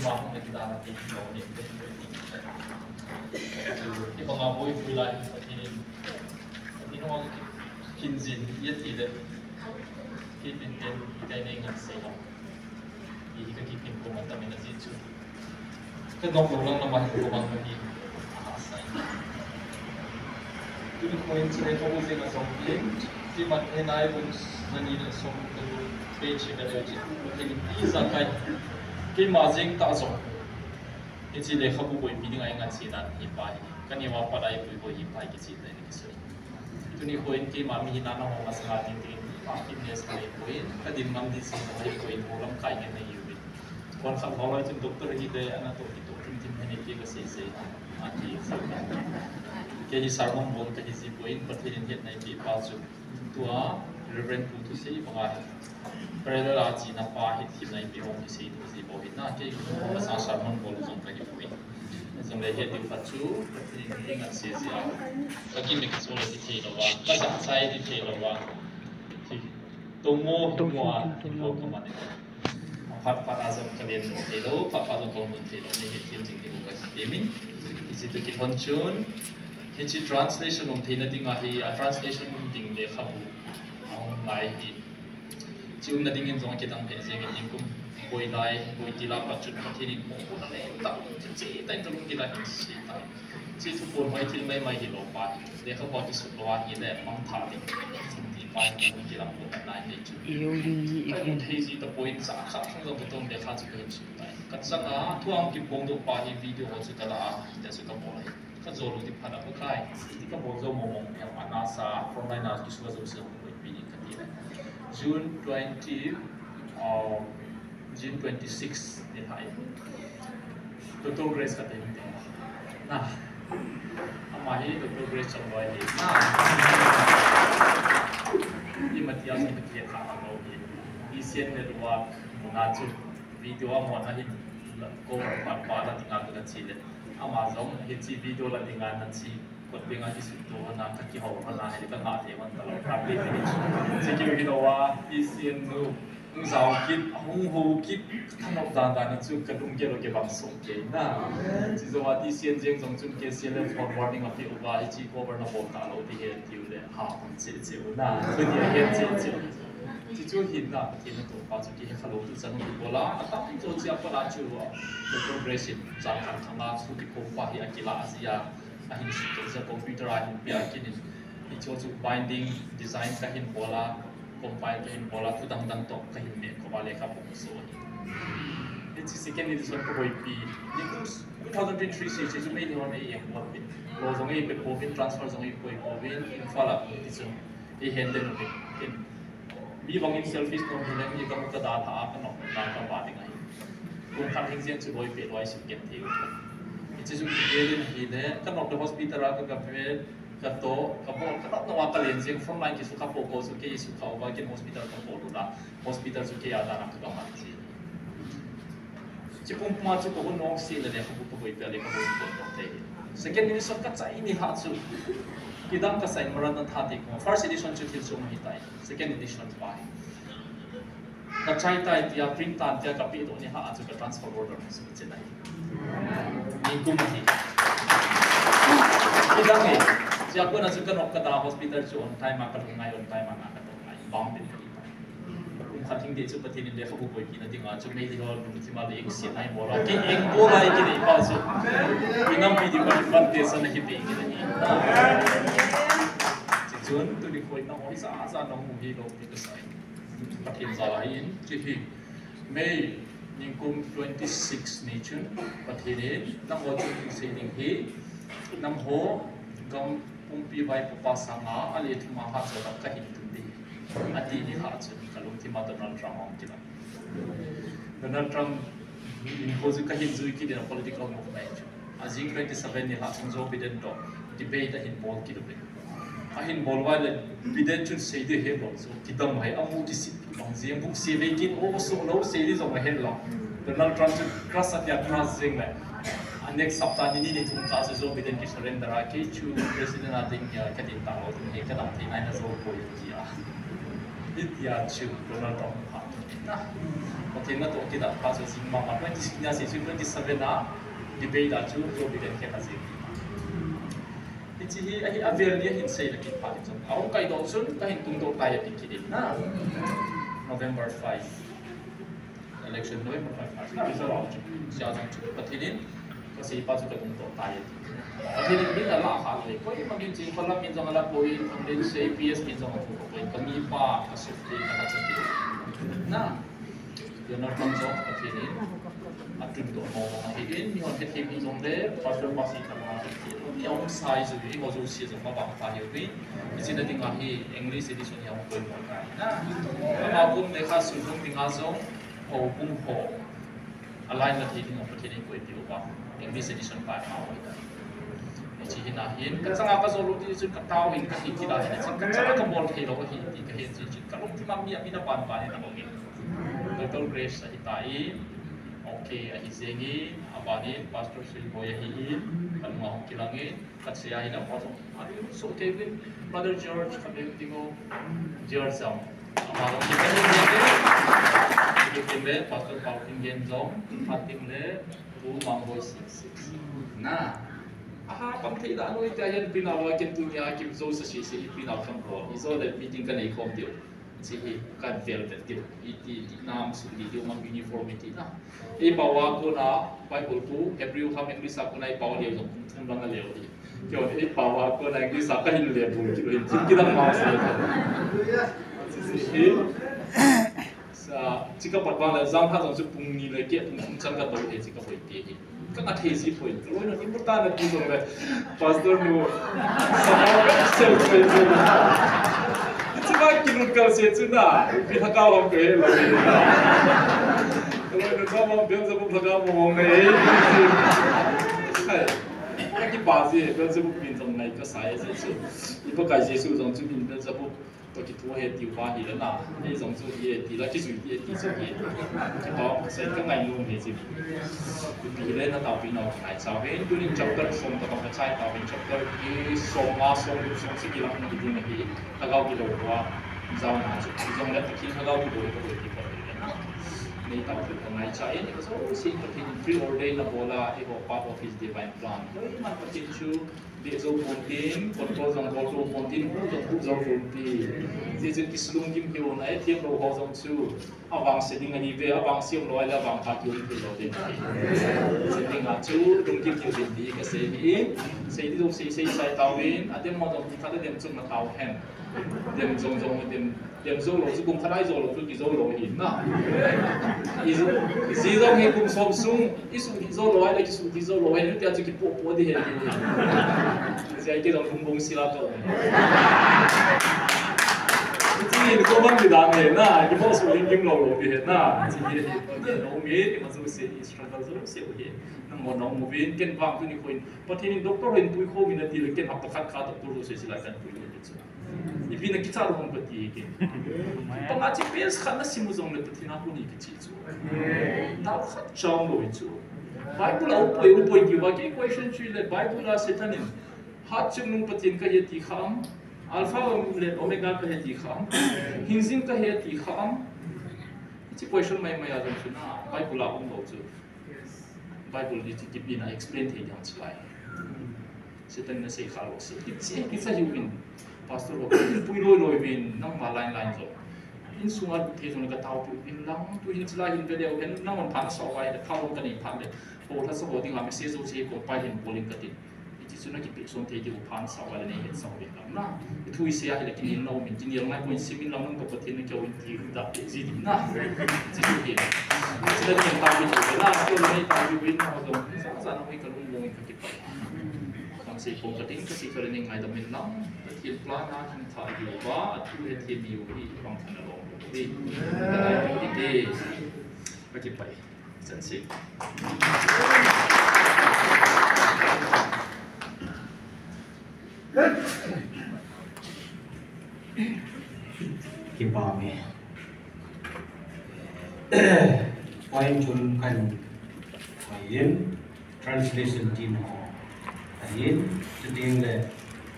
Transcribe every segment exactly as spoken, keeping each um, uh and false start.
Pang na kita na ti lo ni. Kibanga boipui lai, Pathen in, Pathen in hong khinjin, ya ti le. Kipin pen, kai nei ngan sei lo. Hi ka kipin ko ma ta min a ji chu. Ka nok lo lang na ma hin ko bang ka hi. Aha, sai. Tuni khoin chule ka u jing a song in, ti mat he nai bun na ni le song ka lu pe chi ka le chi. Ka ni ti za kai. Keima jing ta jong. Hiche lekhabu boipi ding a i ngan sei dan hi pa hi. Ka ni ma pa dai pui boi hi pa hi kichi tai ni kisoi. Tuni khoin keima mi hi na na ho ma sanga ding ding pa fitness ka le pui. Ka din ngam di si ka le pui ho lam kai ngen nei yu. Kon khat ho lai chun doctor hi le ana to ki to tun tin he ni ti ka sei sei. A ti sei. Ke hi sermon bol ka hi si pui Pathen in het nai pi pa chu. Tua Reverend Pu thusei banga hi. Parallel a china pa hi thil nai pi hong kisei thusei bou hi na kei ko ma sa sermon bol jong ka hi pui. Jong le he ti pa chu ka ti ni ngan sei sei a. Ka ki mix so le ti thei lo wa. Ka sa sai ti thei lo wa. Ti to mo mo a ti ko ka ma ni. Phat phat a jong ka len thei lo, phat phat jong ka mun thei lo. Ni hi thil jing ni ko ka ti min. Ki si tu ki hon chun. Hiche translation um theina ding a hi, a translation um ding lekhabu a um lai hi. Chi umna ding in jong kidang thei jeng in kum boi lai, boi ti la pat chun Pathen in mo ko na le ta, chi ta in ka lung kila in si ta. Chi thu pon mai thil mai mai hi lo pa hi. Lekhabu a kisut lo a hi le mang tha ding. Ti pa hi ki la ko ta nai hi chu. Yo, yo, yo, yo. Thei ji ta point sa kha khang jong ka tong lekha chu ka hin sut ta. Ka chang a, thu ang ki pong do pa hi video ho chu ka la a, ta chu ka bol a. Ka jol u ti phat a ka kai. Ti ka bol jo mo mo, ya ma na sa, frontline a ki sua jo se ko pi ni ka ti le. June twenty, um, June twenty-six ni hai. Doctor Grace ka te ni te. Na. Ama hi Doctor Grace Chongloi hi. Na. Ni ma ti a sa ka ti kha a lo hi. Ni sien ne lua mo na chu. Video a mo na hin ko pa pa la ti nga ka chi le. Ama jong hiche video la ding a na chi kot ding a kisut to na ka kihou na hi ka nga thei man ta lo ka pe ni. Chi ki hi lo wa i sien nu. Hung jao kit, hung ho kit, ka thanop dan dan chu ka lung ke lo ke bang song ke na. Chi jo wa ti sien jeng jong chun ke sien le forwarding a pi u ba i chi cover na bol ta lo ti he ti u le ha hung che che u na. Chu ti a he che che u. Chi chu hin na, ti na to pa chu ki he kha lo tu chan u bol a, a tam to chi a pa la chu wa. Doctor Grace in chang kan thang a chu ki ko pa hi a ki la a ji a. A hin sut toh computer a hin pia kit in. Hichu chu binding design ka hin bol a, compile ka hin bol a, thu dang dang toh ka hin meh khop a lekhabu so. Hiche second edition ka boipi. Ni two thousand twenty-three se chu Meitei hon ei em bol pin. Lo jong ei pe pouvin, transfer jong ei poi pouvin, Imphal a ti chu ei hen den pin. Mi bangin selfish nom hile, mi ka mu ka dalha a, ka nok ka ka ba ding ahi. Kum khat hing jeng chu loi pe loi sum ken thei. Hiche chu kivel in ahile, ka nok le hospital a ka gavet, ka to, ka bol, ka nok na wa ka len jeng, frontline kisukha po ko chu kei sukha uva, ken hospital ka bol u la, hospital chu kei a dan a ka gaman ji. Chi pum puma chu ka hun nong si le le ka bu ka boi pe le ka boi pe nong te. Second edition ka chai ni ha chu. Kidang ka sign Maranatha te ko. First edition chu thil chu hi tai. Second edition pa hi. Ka chai tai tia print tan tia ka pi do ni ha chu ka transfer order ni su che nai. Ni kum hi. Kidang hi. Chi a ko na chu ka nok ka da hospital chu on time a ka lung ngai on time a na ka to ngai. Bang din ka Kum khat hing ding chu Pathen in lekhabu boipi na ding a chu Meitei ho lungthim a leng siat nai bol a. Ki eng bol a ki nei pa chu. Ki nam pi di pa fan te sa na ki pe ki na ni. Chi chun tuni khoi na hoi sa sa na mu hi lo pi ka sai. Pathen jal a hin chi hi. May nikum twenty-six ni chun Pathen in na ho chu sei ding hi. Nam ho gam pumpi vai papa sanga a le thuma ha chu ka hin tu di. A ti ni ha chu ka lungthim a Donald Trump a um kila. Donald Trump in ho chu ka hin jui kit in a political movement chu. A jing twenty-seven ni ha chun Joe Biden to debate a hin bol kit u le. A hin bol vai le Biden chun sei de he bol chu kidam hai a mu ti si bang jing buk si ve kin o so lo sei di jong a hen lo. Donald Trump chu crush a tia crush jing le. A next sapta ni ni ni thum ta chu Joe Biden ki surrender a kei chu president a ding ya ka din ta lo ding he ka dam thei nai na zo ko ya tia. Hitia chu Donald Trump ha. Na. Pathen natoh kidah pa chu jing mama, twenty-six nia sei chu twenty-seven a debate a chu Joe Biden khen a jing. Hiche hi, ahi, avel ni a hin sei le kipah in jong. Ahung kaidoh chun kahin tungdoh tai ati kit in na. November five. Election November five na result a chu. Sia jong chu Pathen in kasei pa chu katungdoh tai ati. Pathen in min ala kha le. Koima min chi kolam min jong ala poi, thanglen sei P S min jong apoi. Kami pa, kasei pa, kasei na. Donald Trump jong Pathen in atungdoh mong mong ahi in, mihon hethem hih jongle, Pastor Pasi khat vang hethem. Mi aum sai chu, eiho jouse jong mavang ta hiuvin. Hiche na dinga hi English edition hi ahung poimo tai na. Ama kum lekha sim lhung dinga jong, houbung ho. A line la thei dinga Pathen in eikoi peh uva. English edition pa ma hoi tai. Hiche hi na hin, kachanga kajou lou ti chu katao in kahi kit a hin, hiche kachanga kabol thei lou ahi ti kahen chu, chu kalungthim a mi a min aban ban in ahung in. Doctor Grace ahitai, okay, ahi jeng in, aban in, Pastor Silboi ahi in, kalung ahung kilang in, kasei a hin, apo jong, alu so Kevin, Brother George, Kevin Tingo, George jong. Ama jong kilang in, Kevin le, Pastor Paul King Gen jong, Fatim le, Pu Mangboi Sik Sik. Na. Aha, pang thei da noi ta yan pina lo ken tunia kim jo sa si si pina kam lo. Ijo le meeting kanei khom diu. Hiche hi kavel vet diu. Iti, iti nam su di diu mang uniformity na. Eipao a kona Bible khu Hebrew ham English a kona eipao leu jong kum thum lang a leu di. Keiho eipao a kona English a kahin le bu kilo hin thim kidang ma sa. Hiche hi. Sa, hiche kapat vang le, jangkhat jong chu pung ni le keh pung thum chan kadou e, hiche kaboi te hi. Kanga thei ji poi, kaloinu in bu ta na ti jong le, Pastor nu, sa ka sel poi chu. Hiche ba kilut kal se chu na, pi lhagao ham kahe lou. Kaloinu sa ba Beelzebub lhagao mo mo ngai. Hai. Kakipah ji, Beelzebub min jong ngai kasa e chu. I Pakai Jesu jong chu min Beelzebub toh kitho ahi tiu va hi le na, ei jong chu hi e ti la, kijui ti e ti chu hi e. Kipah, kasei ka ngainom e chu. Ipi hile na taopi nau kingaicha uve, tunin chapter som tobang kachai tauvin, chapter hi som nga, som gup, som sagi lang hung hi ding ahi, lhagao kilou uva, jaona chu, ijongle Pathen lhagao kibol, kibol ti poi le na. Nei taopi kangaicha e, nei ka jouse Pathen in preordain abol a, eiho part of his divine plan. Koiman Pathen chu, Dih jou pon tin, control jong bol jou pon tin, hu jong hu jou pon tin. Hijeh chun kisulunggim hih un, ahethem lou ho jong chu, avangse ding ahi ve, avangse um lou ahile avangpha kium thei lou ding ahi. Hijeh dinga chu, lunggim hih uvin ti kasei ahi. Sei ding jong sei, sei sai tauvin, adem ho jong kum khat adem chun na tau hen. Dem jong jong, dem Dem jou lou chu kum khat a i jou lou chu kijou lou ahi na. I ji, i ji jong hi kum som sung, i sung hi jou lou ahile, kisung hi jou lou ahi, tia chu kipoh poh ding ahi. Sia kei jong lung bong sila ka. Chi ni ko bang di dan ahi na, kipoh sung ling kim lou lou ding ahi na. Chi ni hi, lou mi, i ma jouse, i struggle jouse ahi. Nangho nang movin, ken vang tuni koin, Pathen in doctor hin pui khom in ati le, ken hapta khat kha doctor jouse sila kan pui le chu. Ipi na kicha lou ham kati ke. Panga chi page khat na sim u jongle Pathen a kon hi kichi chu. Dal khat chang lou hi chu. Bible a um poi, um poi ti uva kei question chu le Bible a Satan in hat chungnung Pathen kahi ti kha am. Alpha le Omega kahi ti kha am. Hingjing kahi ti kha am. Chi question mai mai a jong chu na Bible a um lou chu. Bible hi chu kipi na explain thei ding chu lai. Satan na sei kha lou se. Kichi, kicha hiuvin. Pastor ho, pui loi loi uvin, nangma line line jong. Insunga lut thei jong ka taopi uvin lang, tu hin chulai hin ve leu hen, nangman phat nasah uva ahile, phat jong kanei phat le. Ho lhasa ho dinga message jouse compile hin bol in katin. Hiche chu na kipe som thei diu phat nasah uva ahile nei hetsah uvin lang na. Thu isei ahile kinel na umin, kinel ngai pon simin lang nang toh Pathen na kihou in ti da pe ji ding na. Hiche chu hi. Hiche la ken taopi diu na, chu la nei taopi uvin na ho jong. Sa sa na hoi kalung mong in kakipah. Kangsei pon katin, kasei kale nei ngaidam in lang. Pathen plan a hung thah diu va, athu hethem diu hi, vang than alom diu hi. Iti, kakipah. Chansei. Kipah e. Point thum kahin hoi in, translation team ho. Ahin, chuteng le,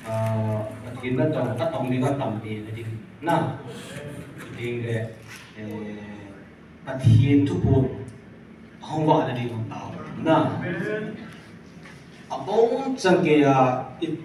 ah, Pathen natong, atong ding atam pen ding. Na, chuteng le, eh, Pathen thuphon ahung vah nading hung tao na. Abon chan geiya i